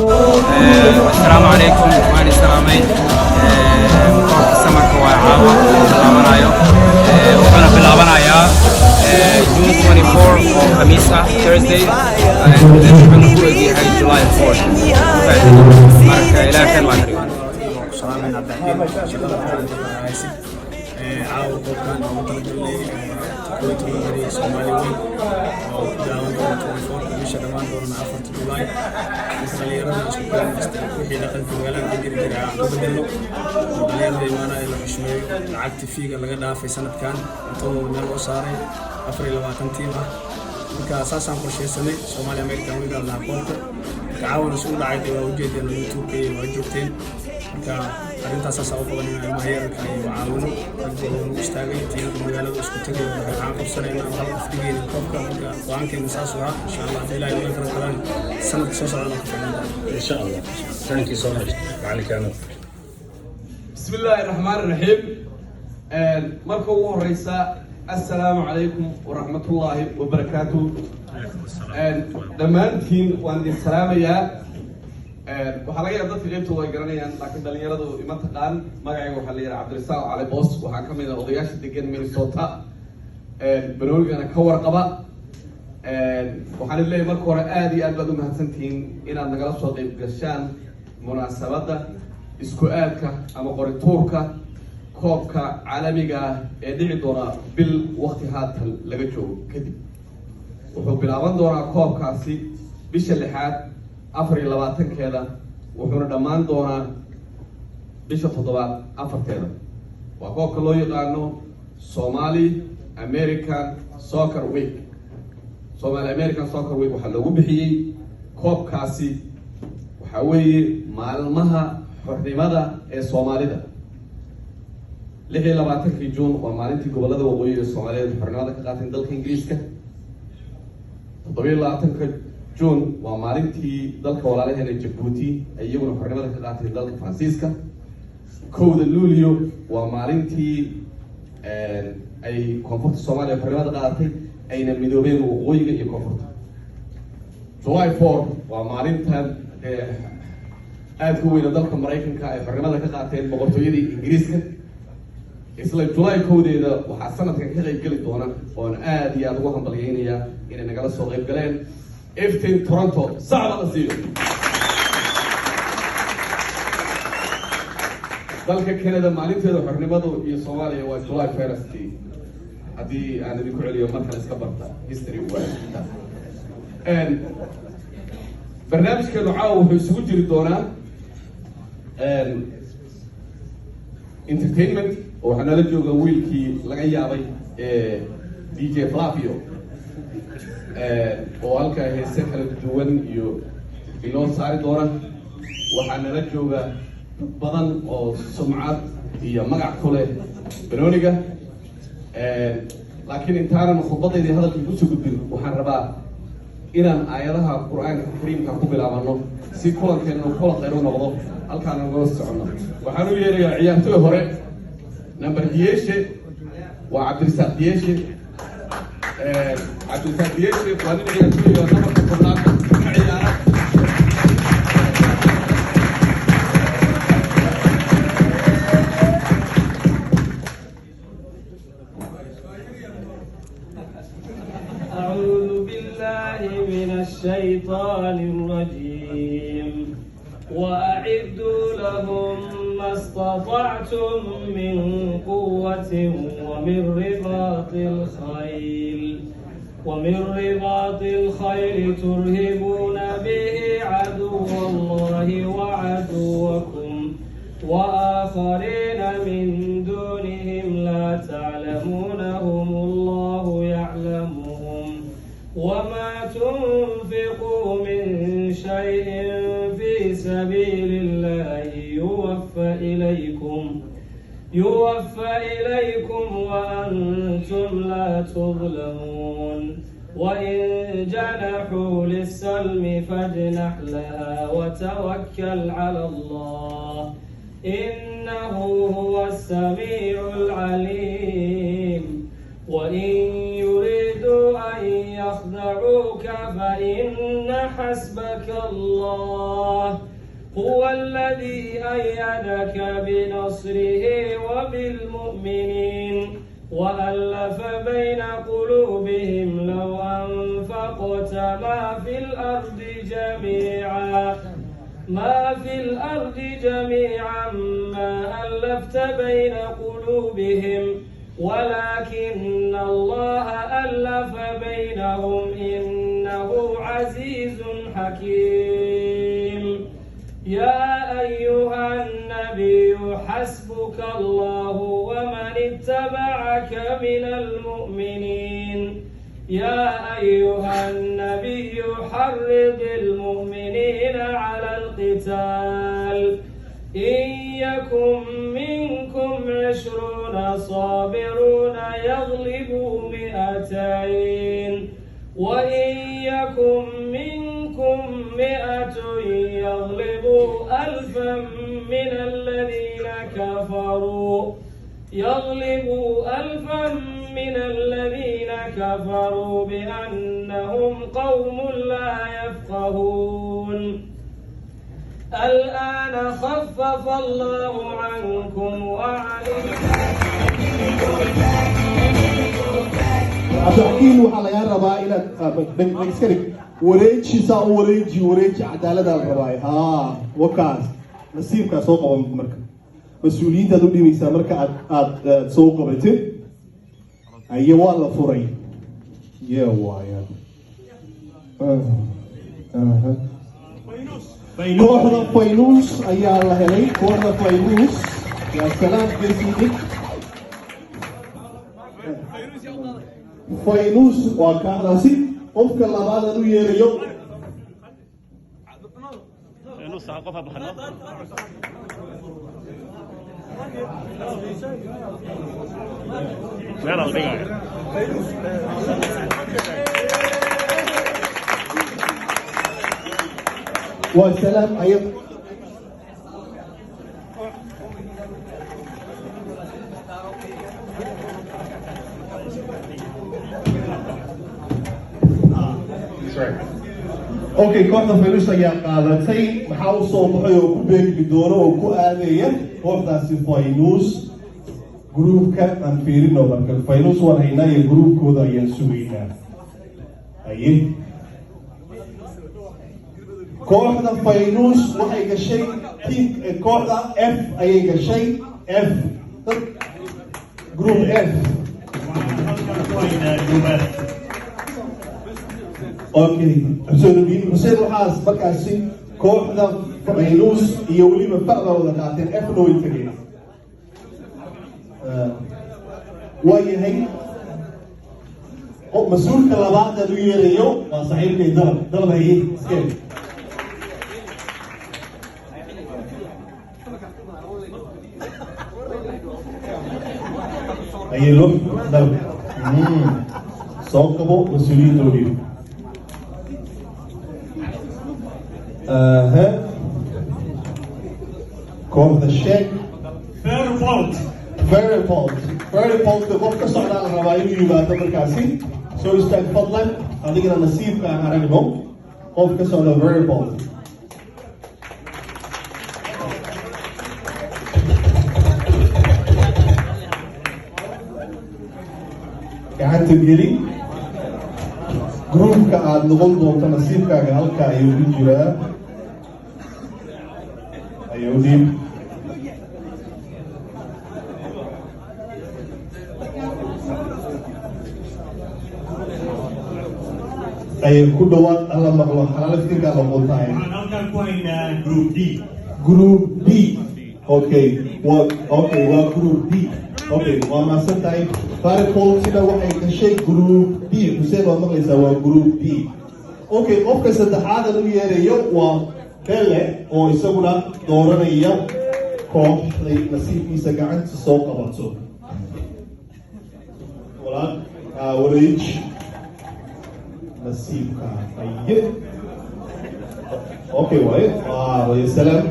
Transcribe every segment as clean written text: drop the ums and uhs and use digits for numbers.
Assalaamu calaykum, waan islaamay. Koobka summerka waa caawa oo bilaabanayo. Wuxuuna bilaabanayaa June 24 oo Khamiis ah, Thursday, wuxuuna ku egyahay July 4. Marka Ilaah khayr baa ka dhigo. Salaamin Cabdixakiim, shaqada haysid. Caawa koobkan ugu talagalnay 11 beri Soomaali weyn oo bilaaban doona 24 bisha, dhammaan doonana 4 July. Marka dhalinyarada isku keenay wixii dhaqanka magaalada ka jiri jiray aan ku bedelno oo dhalinyarada imaanaya la xushmeeyo, lacagta feega laga dhaafay sanadkan, cuntadooda meel loo saaray, 24 team ah. Marka saasaan qorshaysanay Somali American Week aan lahaa koobka. Marka caawana isugu dhacay waa ujeedeen YouTube-ka iyo waa joogteen. Marka arrintaas saasaa u qabanayna, ilmaha yararka iyo caawino rag baa nagu istaagay, tiimka magaalada isku tagay, waxaan qabsanayna oo hal qof dhigayna koobka. Marka go-aankeena saas ahaa. Insha Allah, haddii Ilaahay nala kala galaan, sanadka soo socdana ka ficnaan doona. Insha Allah. Thank you so much, macalinkaano. بسم الله الرحمن الرحيم. Marka ugu horeysa, assalaamu calaykum waraxmatullaahi wabarakaatu. Dhammaantiin waan idin salaamayaa. Waxaa laga yaaba dadka qaybtooda ay garanayaan, laakiin dhalinyaradu ima taqaan. Magacayga waxaa la yidhaha Cabdirasaaq Cali Boos. Waxaan ka mid ah odayaasha degan Minnesota, banoonigana ka warqaba. Waxaan idin leeyahay marka hore aad iyo aad baad u mahadsantihiin inaad nagala soo qayb gashaan munaasabadda isku aadka ama qorituurka koobka caalamiga ah ee dhici doona bil waqti haatan laga joogo kadib. Wuxuu bilaaban doonaa koobkaasi bisha lixaad 24-keeda, wuxuuna dhammaan doonaa bisha toddobaad 4-teeda. Waa koobka loo yaqaano Somali American Soccer Week. Somali American Soccer Week waxaa loogu bixiyey koobkaasi waxaa weeye maalmaha xornimada ee Soomaalida. 26-kii Juun waa maalintii gobollada waqooyi ee Soomaaliyeed xornimada ka qaateen dalka Ingiriiska. 27-ka Juun waa maalintii dalka walaalaheena Jabuuti ay iyaguna xornimada ka qaateen dalka Faransiiska. 1-da Luulyo waa maalintii ay koonfurta Soomaaliya xornimada qaadatay, ayna midoobeen waqooyiga iyo koonfurta. July 4 waa maalinta aadka u weyna dalka Maraykanka ay xornimada ka qaateen boqortooyadii Ingiriiska. Isla July 1-deeda waxaa sanadkan ka qayb geli doona oon aad iyo aada ugu hambalyeynaya inay nagala soo qayb galeen Iftin Toronto. Sacba la siiyo. Dalka Canada maalinteeda xornimadu iyo Soomaaliya waa July 1. Haddii aan idinku celiyo markan, iska barta history. Waa barnaamijkeenu caawa wuxuu isugu jiri doonaa entertainment oo waxaa nala jooga wiilkii laga yaabay DJ Flavio oo halkaa heese kala duwan iyo inoo saari doona. Waxaa nala jooga dad badan oo sumcad iyo magac ku leh banooniga, laakiin intaanan khudbadaydii hadalkii kusoo gudbin, waxaan rabaa inaan aayadaha Qur-aanka Kariimka ku bilaabano si kulankeenu kulan khayr u noqdo, halkaana uga soconno. Waxaan u yeerayaa ciyaartoy hore, number Diyeshe, waa Cabdirisaaq Diyeshe. Cabdirisaaq Diyeshe waa nin ciyaartoy oo nambarka 10aad ka ciyaara. أعوذ بالله من الشيطان الرجيم. وأعدوا لهم ما استطعتم من قوة ومن رباط الخيل ترهبون به عدو الله وعدوكم، وآخرين من دونهم لا تعلمونهم، الله يعلمهم. وما تنفقوا من شيء في سبيل الله يوفى إليكم وأنتم لا تظلمون. وإن جنحوا للسلم فاجنح لها وتوكل على الله، إنه هو السميع العليم. وإن يريدوا أن يخدعوك فإن حسبك الله. الذي أيدك بنصره وبالمؤمنين وألف بين قلوبهم لو أنفقت ما في الأرض جميعا ما ألفت بين قلوبهم، ولكن الله ألف بينهم، إنه عزيز حكيم. يا أيها النبي، حسبك الله ومن اتبعك من المؤمنين. يا أيها النبي، حرض المؤمنين على القتال. إن يكن منكم 20 صابرون يغلبوا 200، وإن يكن منكم 100 يغلبوا 1000 من الذين كفروا، يغلبوا 1000 من الذين كفروا بأنهم قوم لا يفقهون. الآن خفف الله عنكم وعلم Cabdixakiin, waxaa lagaa rabaa inaad iska dhig, wareeji, saa u wareeji, wareeji. Cadaaladaa la rabaa. Haa, wakaas nasiibkaa soo qaban. Marka mas-uuliyiintaad u dhibaysaa marka aad soo qabatid. Haye, waa la furay. Ye waaya, kooxda Faynuus ayaa la helay. Kooxda Faynuus, yaa salaam! Geesidig Faynuus waa kooxdaasi. Qofka labaad aan u yeerayo. Nus qof ha baxno. Meel la dhigayo. Waa salaam ay. Sorry. Okay, kooxda Faynuus ayaa qaadatay. Maxaa u soo baxay oo ku beegmi doono oo ku aadaya kooxdaasi Faynuus? Groupka aan fiirino marka. Faynuus waan haynaa iyo groupkooda ayaan sugaynaa. Haye, kooxda Faynuus waxay gashay team kooxda F ayay gashay, F, group F. Okay, Xuseen Ubiin Xuseen, waxaas markaasi kooxda Faynuus iyo weliba fa baa wada qaateen, F-na way tageen. Waa yahay, mas-uulka labaad aan u yeerayo waa saaxiibkay Dalab. Dalab, haye, iskeen. Haye, lo Dalab, soo qabo mas-uuliyiintoodii. Aha, kooxda sheeg. Fairport. Fairport. Fairportka qof ka socdaa la rabaa inuu yimaado markaasi. Soo istaag fadlan, adigana nasiibka aan aragno. Qof ka socda Fairport. Gacanta geli. Groupka aada noqon doonto nasiibkaaga halka ayuu ku jiraa. Ayuu dhiib. Ayay ku dhawaad alla maqlo xalaaliftinkaa noqon tahay. Waxaan halkan ku haynaa Group D. Group D, okay, waa okay, waa Group D. Okay, waa mahadsan tahay. Fairportina waxay gashay Group D. Xuseen, waad maqlaysaa, waa Group D. Okay, qofka saddexaad aan u yeerayo waa Bele oo isaguna dooranaya kooxday nasiibkiisa gacanta soo qabato. Walaal, wareej nasiibka. Haye, okay, waaye waaye, salaam.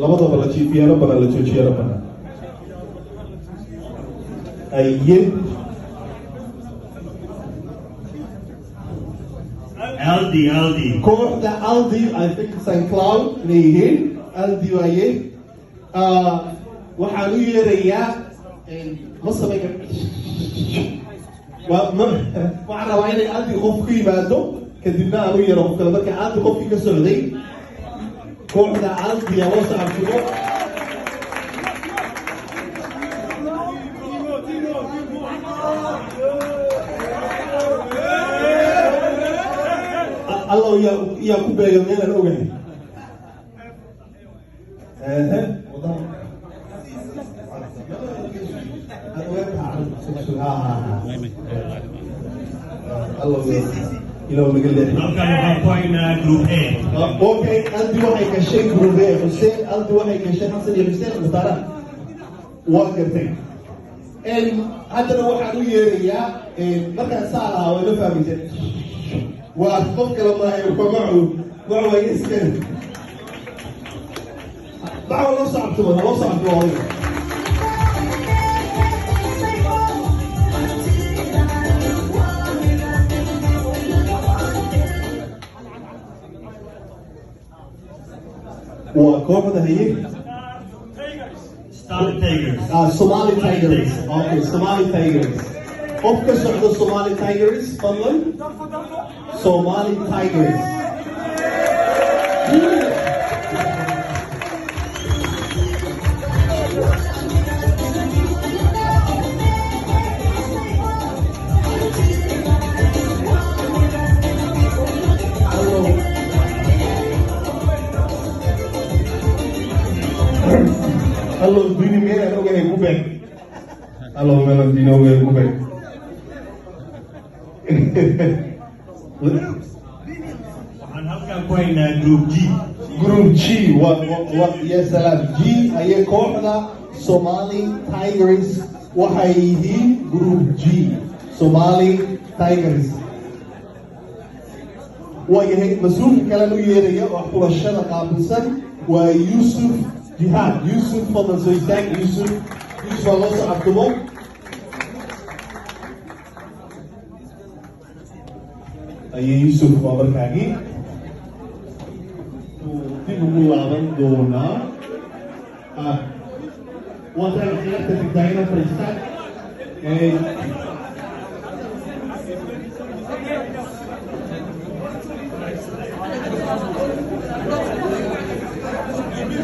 Labadaba la jiifiyana banaan, la joojiyana banaan. Haye. Aldi, Aldi. Kooxda Aldi, I think St Cloud inay yihiin. Aldi waaye. Waxaan u yeerayaa, ma samayn, waxaan rabaa inay Aldi qof ku yimaado, kadibna aan u yeero qof kale. Marka Aldi qofkii ka socday, kooxda Aldi loo sacabtumo. Allow, yaa ku beega meelaan ogahay? Ehe, wadada. Allow, ilaw naga leexi. Halkan waxaan ku haynaa Group A. Okay, Aldi waxay gashay Group A. Xuseen, Aldi waxay gashay, Xasan iyo Xuseen Mustaara waa gartay. Haddana waxaan u yeerayaa, markaan saa lahaa way la fahmaysa, waa qof kale maahay, waa Macu. Macu waa iskan. Macu, loo sacabtumo, loo sacabtumo adiga. Waa kooxda haye. Star Tigers. Somali Tigers. Okay, Somali Tigers. Qof ka socda Somali Tigers, fadlan. Somali Tigers. Hello. Allow, duni meelaan ogahay ku beeg. Allow, meelaan duni ogahay ku beeg. Waxaan halkan ku haynaa Group G. Group G wa ya salaam. G ayay kooxda Somali Tigers waxay yihiin Group G, Somali Tigers. Waa yahay, mas-uulka kale u yeeraya oo xulashada qaabilsan waa Yuusuf Jihaad. Yuusuf, fadlan soo istaag. Yuusuf, Yuusuf waa loo sacabtumo. Aye Yuusuf, waa markaagii dib ugu laaban doonaa. Waa tahay, ciyaarta tagtaagana fadhiistaan.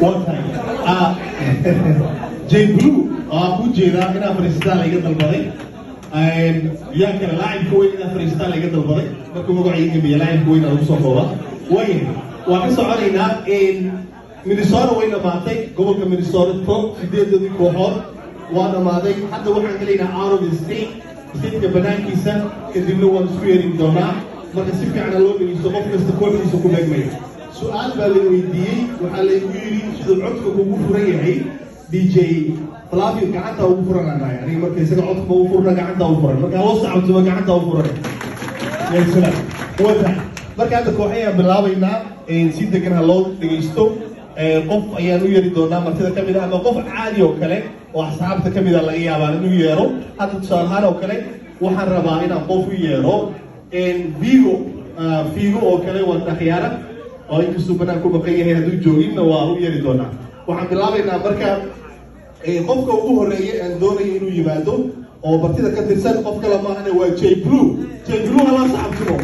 Waa tahay, J Blue waa ku jeedaa inaa fadhiistaan laga dalbaday. Yaa kale? Laacibka weyn inaa fadhiistaan laga dalbaday. Markuu magaca ii gamiya, laacibka weyn lagu soo kooba. Waayahay, waan ka soconaynaa. Minnesota way dhamaatay. Gobolka Minnesota top sideedoodii kooxood waa dhamaaday. Hadda waxaan gelaynaa out of the state, stateka banaankiisa, kadibna waan isku yeeri doonaa. Marka si fiican loo dhegeysto, qof kasta kooxdiisa ku beegmaya. Su-aal baa la weydiiyey, waxaa laygu yidhi siduu codka kugu furan yahay DJ Flavio, gacanta ugu furan aan dhahay aniga. Marka isaga codka ma ugu furna, gacanta ugu furan. Marka loo sacabtuma, gacanta ugu furan. Ya salaam. Wata marka hadda koox ayaan bilaabaynaa, si degan ha loo dhegeysto. Qof ayaan u yeeri doonaa martida ka mid ah, ama qof caadi oo kale oo asxaabta ka mid ah laga yaabaa inuu yeero. Hadda tusaale ahaan oo kale waxaan rabaa inaan qof u yeero, Vigo. Vigo oo kale waa akhyaara oo inkastuu banaan ku maqan yahay, hadduu jooginna waa u yeeri doonaa. Waxaan bilaabaynaa marka qofka ugu horeeya aan doonayo inuu yimaado oo martida ka tirsan, qof kale maahane, waa J Blue. J Blue hala sacabtimo.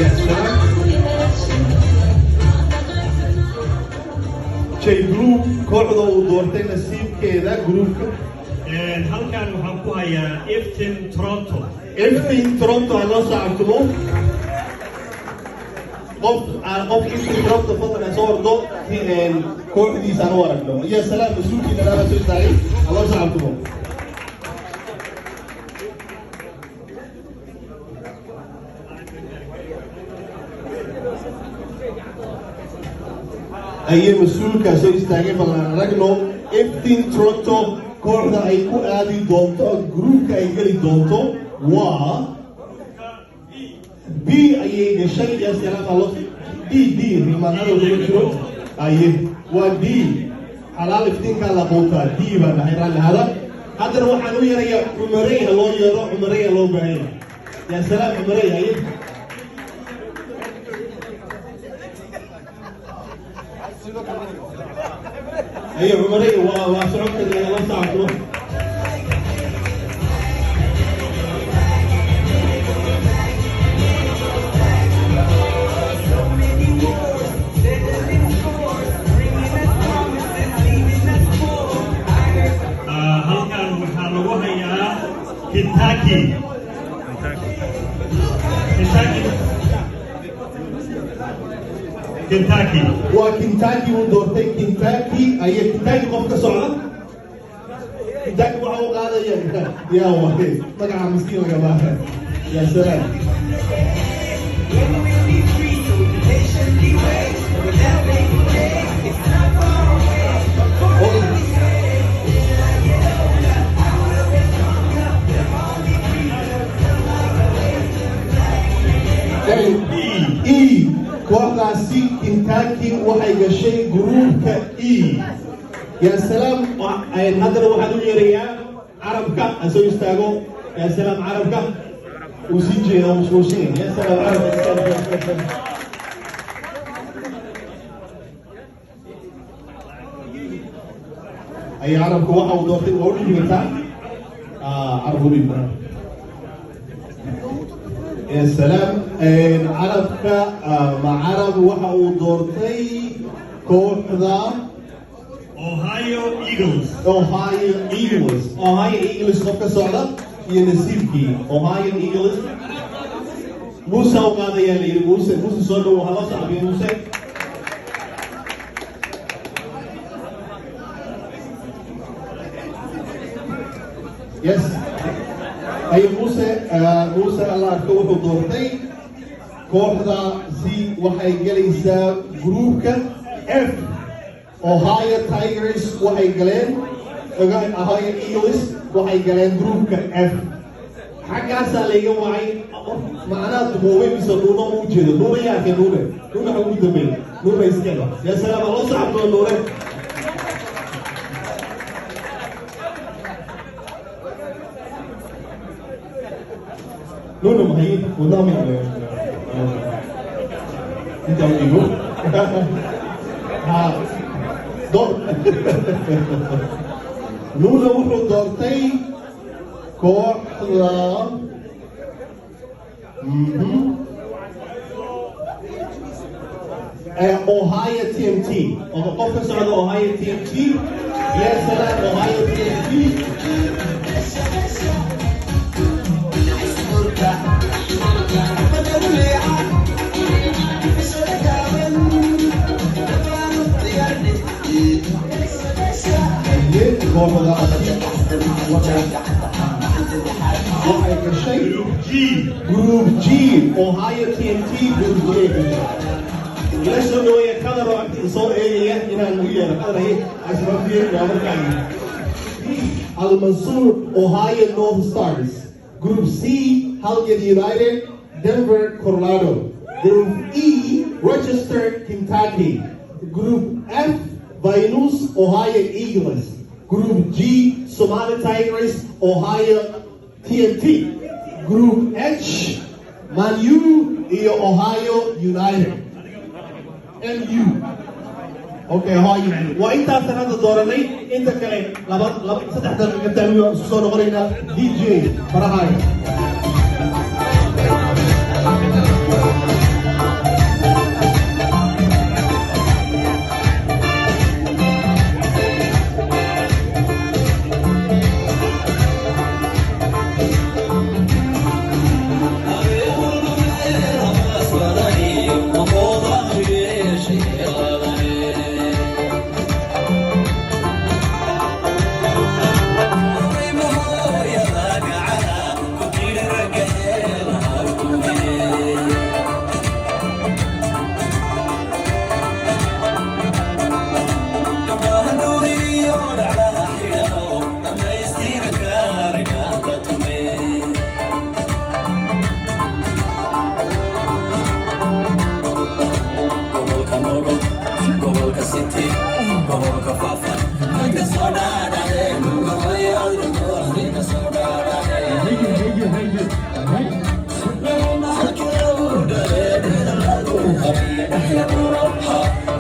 Yes, sir. J Blue kooxda uu doortay nasiibkeeda groupka. Halkan waxaan ku hayaa Iftin Toronto. Iftin Toronto ha loo sacabtumo. Qof aan qof Iftin Toronto, fadlan ha soo ordo, kooxdiisa aan u aragno. Ya salaam, mas-uulkii dhanaa soo istaagay, ha loo sacabtumo. Ayay mas-uulkaa soo istaagay, bal aan aragno Iftin Toronto kooxda ay ku aadi doonto, groupka ay geli doonto waa B ayay gashay. Ya salaam, allo. D, D rimaanada kuma jiro. Aye, waa D. Xalaal iftiinkaa la quutaa. D baa dhahay, raalli hada. Haddana waxaan u yeerayaa Cumarey. Ha loo yeero Cumarey, ha loo baahanya. Ya salaam, Cumarey, haye. Haye Cumarey, waa socon karnaa, la socodno. Halkan waxaa lagu hayaa Kentucky. Kentucky, Kentucky. Waa Kentucky uu doortay, Kentucky. Aye, Kentucky qof ka socda, Kentucky waxa uu qaadaya yaa waay magaca miskiin lagama. Ya salaam. E, kooxdaasi Kentucky waxay gashay gruubka E. Ya salaam. Haddana waxaan u yeerayaa Carabka, ha soo istaago. Ya salaam, Carabka uu sii jeeda, uu mashquulsan yahay. Ya salaam, Carabka. Ay, Carabka waxa uu doortay, waa u dhiibi kartaa Carabka, u dhiibi karaa. Ya salaam, Carabka ma Carab waxa uu doortay kooxda Ohio Eagles. Ohio Eagles. Ohio Eagles qof ka socda iyo nasiibkii Ohio Eagles Muuse u qaadayaa la yidhi. Muuse, Muuse, soo dhowo, ha loo sacbiyo Muuse. Yes, ay Muuse, Muuse alla arko, wuxuu doortay kooxda C, waxay gelaysaa gruupka F. Ohio Tigers waxay galeen, Ohio Eagles waxay galeen gruupka F. Xaggaasaa layga wacay, macnaha duqoobay mise Nuuna ma ujeedo. Nuuna yaa arkay? Nuune, Nuuna xa ugu dambeeyey. Nuuna iskena. Ya salaam, loo sacabtoo Nuune. Nuuna maxay wadnaha ma inta u dhigo ha door. Nuuna wuxuu doortay kooxda Ohio TMT oo qof ka socda Ohio TMT. Ya salaam, Ohio TMT. Haye, kooxda waxay gashay Group G. Group G. Ohio TMT Group G ay gashay. Ila soo dhaweeya Qadar oo agtiisa soo eegaya inaan ugu yeero Qadar. Haye, asrafiye waa markaan. Al Mansour, Ohio North Stars. Group C, Halgan United, Denver, Colorado. Group E, Rochester, Kentucky. Group F, Vinus, Ohio Eagles. Group G, Somali Tigers, Ohio TNT. Group H, Manu iyo Ohio United, MU. Okay, Ohio United. Waa intaasan hadda dooranay, inta kale laba laba saddex daqiiqo intaan isku soo noqonaynaa. DJ farahaaga. Gobolka faafan ka soo dhaadhacee, dhulka hooyo ka soo dhaadhacee.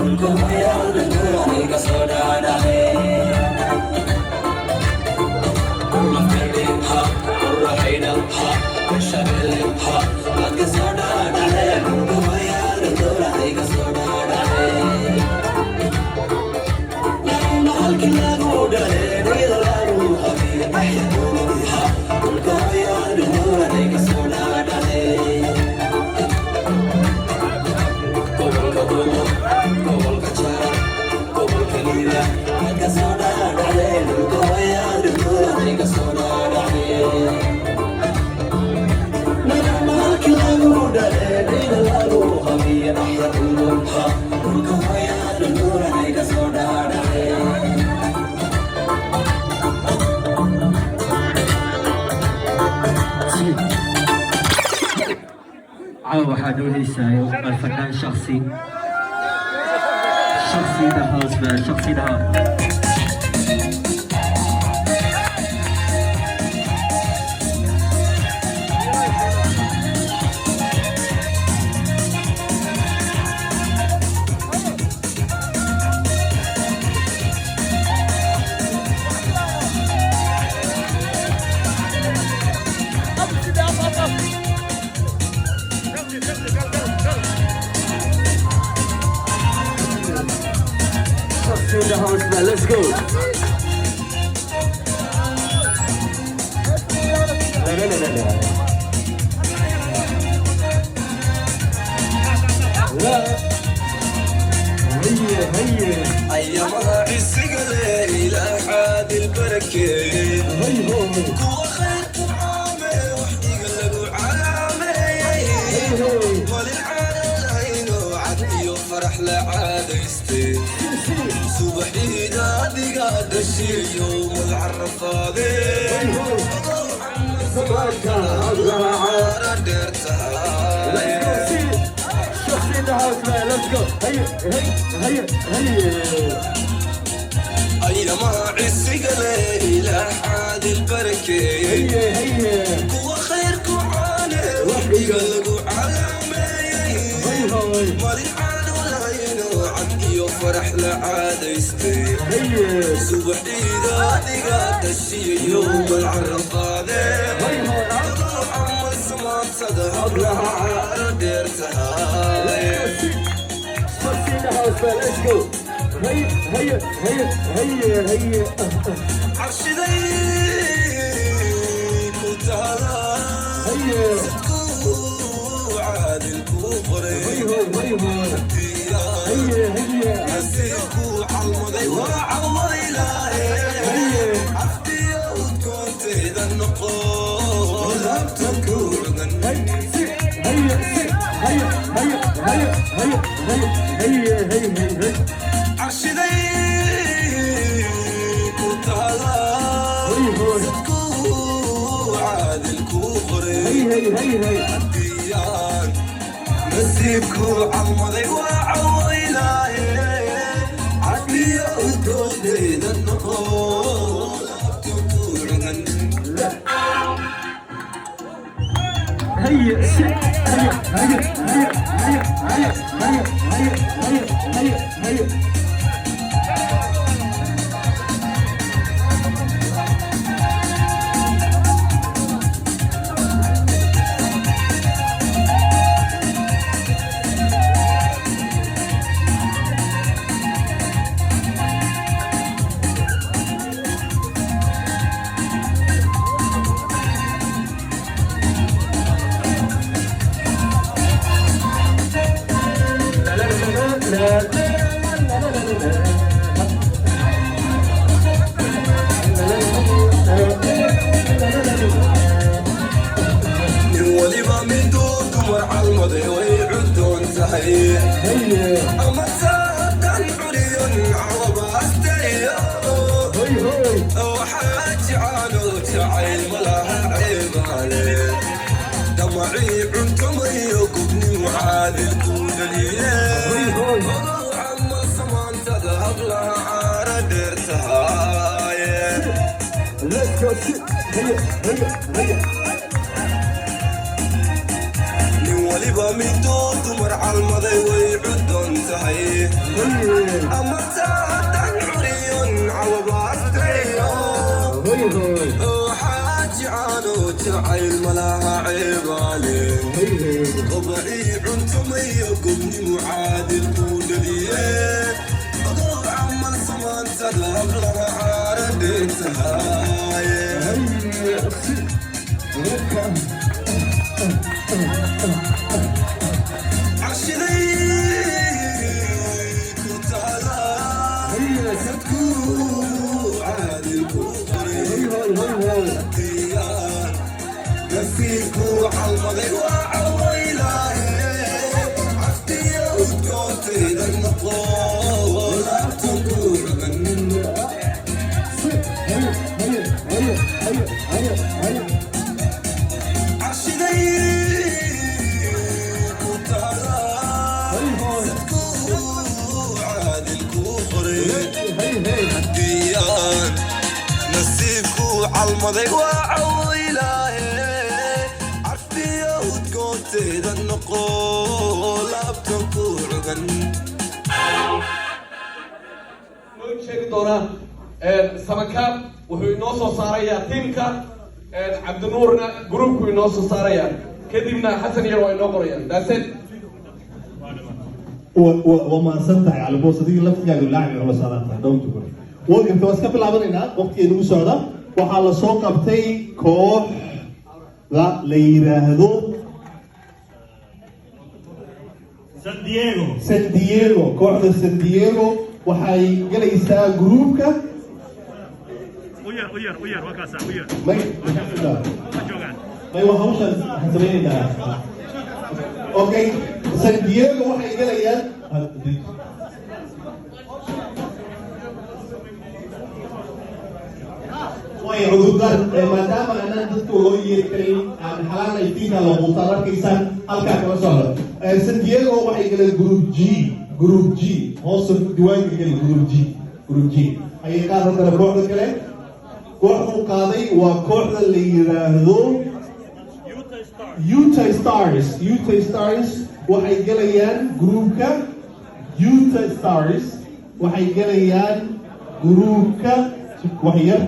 Dhulka hooyo ka soo dhaadhacee. Ka soo dhaadhacee, dhulka hooyo ka soo dhaadhacee. Halkii lagu dhalay, dhayda lagu habiyo, dhulka hooyo ka soo dhaadhacee. Gobolka Doolo, gobolka Jarar, gobolka Liiba ka soo dhaadhacee, dhulka hooyo ka soo dhaadhacee. Halkii lagu dhalay, dhayda lagu habiyo, dhulka hooyo ka soo dhaadhacee. Caawa waxaa noo heysaayo alfanaan Shaksi. Shaksi the house, man. Shaksi the house. Shaksi the house, man. Let's go. La, la, la, la, la. La. هيا هيا. Ayamaha cisiga leh, Ilaah caadil barakeeye, kuwa khayrku caame, waxyiga lagu calaameeyey, malin caadan lahayno, cad iyo farax la caadaystay, subaxiida adiga dhashiyo madcarafaadee dheer tahay. Shaksi in the house, man. Let's go. هيا هيا هيا هيا. Ayamaha cisiga leh, Ilaah caadil barakeeyey, kuwa khayrku caane, waxyiga lagu calaameeyey, malin caado lahayno, cad iyo farax la caadaystay, subaxiida adiga dhashiyo malcarafaadee camal samaantada hablaha caaro dheer tahay. Shaksi in the house, man. Let's go. هيا هيا هيا هيا هيا. Carshiday ku taala, sidkuu caadil kuu qoray, nasiibkuu calmaday, waa calmad Ilaahe, caftiyo udgoonteeda noqo laabta ku cugan. هيا هيا هيا هيا هيا هيا هيا هيا. Carshiday ku taala, sidkuu caadil kuu qoray, haddiyaan nasiibkuu calmaday, waa calmad Ilaahe, caftiyo udgoonteeda noqo laabta ku cugan. هيا هيا هيا هيا هيا هيا هيا هيا هيا هيا هيا. لا لا لا لا لا لا لا. Nin waliba miduu dumar calmaday way cudoon tahay, ama saadan curiyon cawabaastayo, waxaa jicaano jacayl malaha ceebaale, damacii cuntumayo gubnimu caadil kuu dhaliye, ogow camal samaantada hablaha. your shit. Hey, hey, hey. Nin waliba miduu dumar calmaday way cudon tahay, amartaatan curiyon cawabaartayo xaaji caano jacayl malaha ceebaale qobacii cuntumayo gobnimu caadil kuu dhaliye odow camal samaantada hablaha caaradheentahaye. Carshiday ku taala sadku caadil ku qoray, nasiibku calmaday waa cawaylaaye caftiya udgoontayda noqo laabtan ku cugan. Hey, hey, hey, hey, hey, hey. Carshiday ku taala sadku caadil ku qoray, haddiyaan nasiibku calmaday waa cawaylaaye carfiya udgoonteeda noqo laabtan ku cugan. Noo sheegi doonaa Samakaab wuxuu inoo soo saarayaa tiimka, Cabdinuurna groupku inoo soo saarayaa, kadibna Xasan yar waa inoo qorayaan. That's it. Waa mahadsan tahay, Caliboos. Adiga laftigaagu laacib culus aadaan tahay, don't worry. Waa garta, waa iska bilaabanaynaa, waqtiga nagu socda. Waxaa la soo qabtay kooxda la yiraahdo San Diego. San Diego. Kooxda San Diego waxay galaysaa groupka U yar, u yar, u yar, waa kaasa, u yar. May Ma joogaan. May, waa hawshaan waxaan samaynaynaa. Okay, San Diego waxay galayaan. Way cudurdaar, maadaama aanan dadka loo yeeri karin aan xalaan iftiinka la quutaan arkaysaan halkaa kala socda. San Diego waxay galeen group G, group G hoosta diiwaanka geli, group G, group G ayay qaar. Haddana kooxda kale, kooxdu qaaday waa kooxda la yiraahdo Utah Stars. Utah Stars. Utah Stars waxay gelayaan groupka, Utah Stars waxay gelayaan groupka, wax yar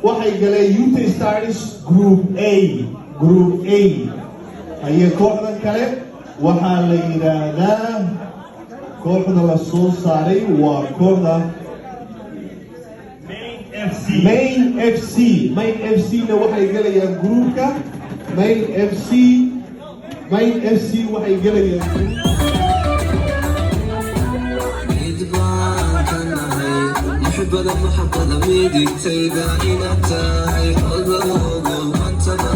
waxay galeen Utah Stars group A, group A ayay. Kooxdan kale waxaa la yidhaahdaa, kooxda la soo saaray waa kooxda Maine FC. Maine FC. Maine FC na waxay gelayaan groupka Maine FC. Maine FC waxay gelayaan group Mid baan ka nahay muxibada, muxabada midigtayda inaad tahay ogow, mantaba.